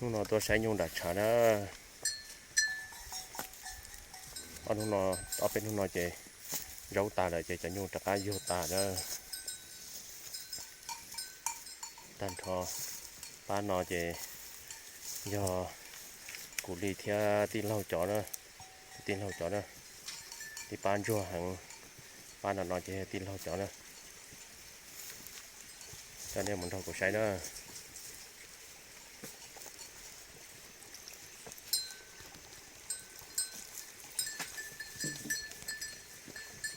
Hnub no tuaj saib nyuj nram tshav na. Ob hnub no, ob peb hnub no ces zaub tas lawm ces cov nyuj rov qab yuag tas na. Tag nrho pab no ces yog kuv li thiab tij laug cov na, tij laug cov na, tij pab ntsuag heev, pab no no ces yog tij laug cov na. Coj nej mus nrog kuv saib na.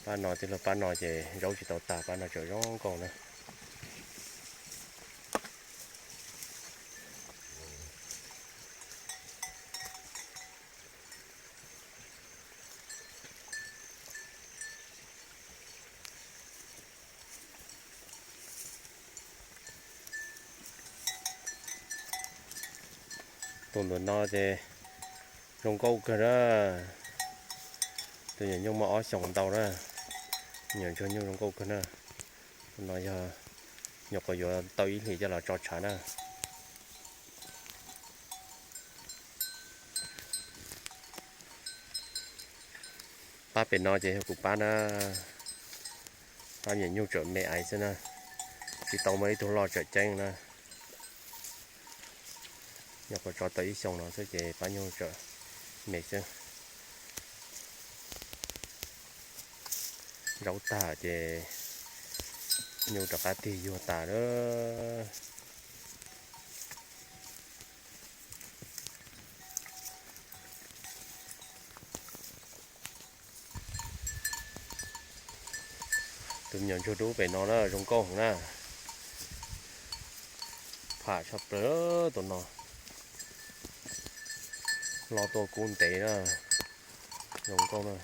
Pab no tij laug pab no ces zaub tsis tau tas, pab no tseem zoo nkauj na. Tus ntawm no ces zoo nkauj kawg na. Tus nyuam nyuj muaj ob xyoos ntau na. Nyuam ntsuag nyuj zoo nkauj kawg na. No yog nyuam qhuav yuav tau ib hlis coj los tso tshav na. Pab pem no ces yog kuv pab na. Pab nyuam nyuj tsawm me aiv xwb na, tsis tau muaj ib tug loj tsawm ceeb na. Nyuam qhuav tso tau ib xyoos no xwb ces pab nyuj tsawm me xwb. Zaub tag ces nyuj rov qab tig yuag tas lawm. Tus me nyuam ntsuag dub pem no na zoo nkauj heev na. Pham tshaj plaws tus no. Loj tuaj kub ntev na, zoo nkauj na.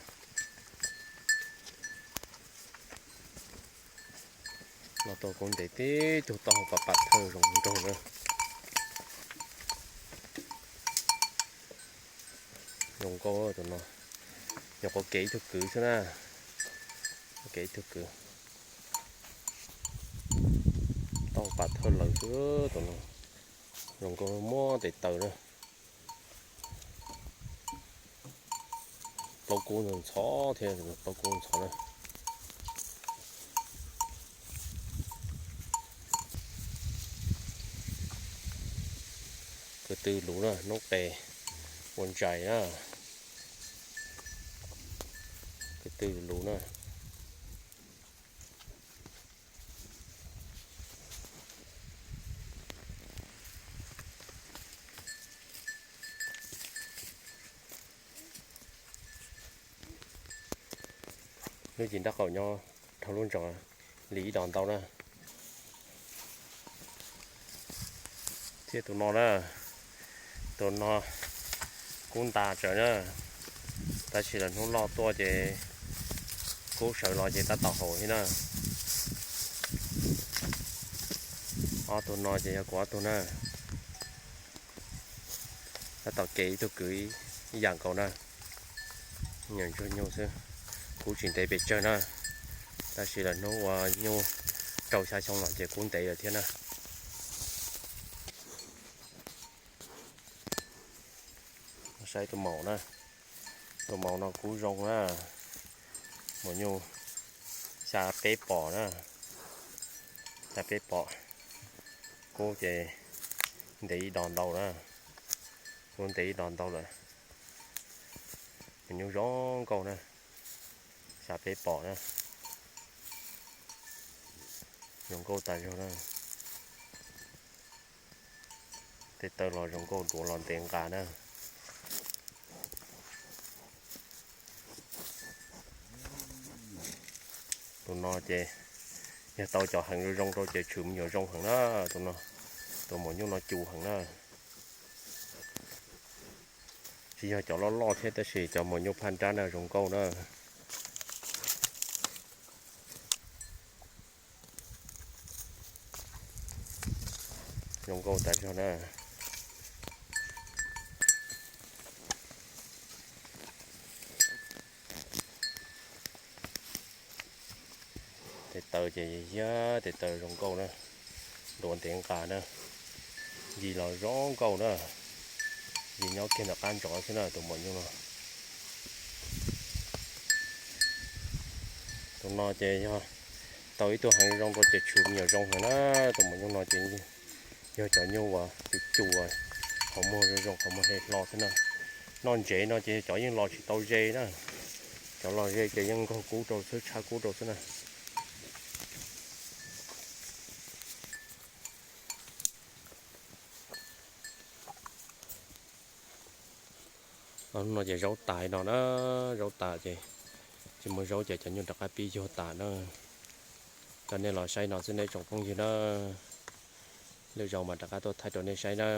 Loj tuaj kub ntev tib tug taub hau pam pam thawj zoo nraug na. Zoo nkauj tus no. Nyuam qhuav kev ib tug kwv xwb na. Kev ib tug kwv. Taub hau pam thawj lawm xwb tus no. Zoo nkauj muab tes taw na. Plaub kub ntxhov thiab, plaub kub ntxhov na. Kwv tw luv na, hnub qes ua ntsais na. Kwv tw luv na. Lub cim nrab qaum nyob dhau lub ntsos li ib dos ntau na. Thiab tus no na, tus no kub ntas tsawv na, tab sis lawv hnub loj tuaj ces kub sawv los ces tab tom haum thiab na. Ob tug no ces yog kuv ob tug na. Tab tom kev ib tug kwv ib yam nkaus na. Nyuam ntsuag nyuj xwb, kub tsis ntev pes tsawg na, tab sis lawv hnub ua nyuj rau xya xyoo los ces kub ntev lawm thiab na. Saib tus maum na, tus maum no kub zoo na, maum nyuj xya peb pom na, xya peb pom, kub ces ntev ib dos ntau na, kub ntev ib dos ntau lawm. Maum nyuj zoo nkauj na, xya peb pom na, zoo nkauj tas zog na. Tej taw los zoo nkauj, duav los ntev nqa na. Tus no ces yog tau cov heev zoo zoo rau ces tshwm me nyuam zoo heev na. Tus no, tus maum nyuj no cu heev na. Tsis yog cov loj loj thiab tab sis cov maum nyuj phaj nrab na zoo nkauj na. Zoo nkauj tas zog na. Tes taw ces yog tes taw zoo nkauj na, duav ntev nqa na, yig los zoo nkauj na. Vim nyob kiag ntawm qab ntsov xwb na tus maum nyuj no. Tus no ces yog tau ib tug heev zoo rau ces tshwm me nyuam zoo heev na. Tus maum nyuj no ces yog cov nyuj uas cus cus, qhov muag zoo zoo, qhov muag hle hlo xwb na. Noj ntsev no ces cov yeej los tsis tau ze na. Cov los ze ces yeej nkaug kub rau xwb, tshab kub rau xwb na. Hnub no ces zaub tas no na, zaub tas ces tsis muaj zaub ces cov nyuj rov qab pib yuag tas na. Coj nej los saib no xwb nej tsoom phooj ywg na, lwm zaus mas rov qab tuaj thaij rau nej saib na.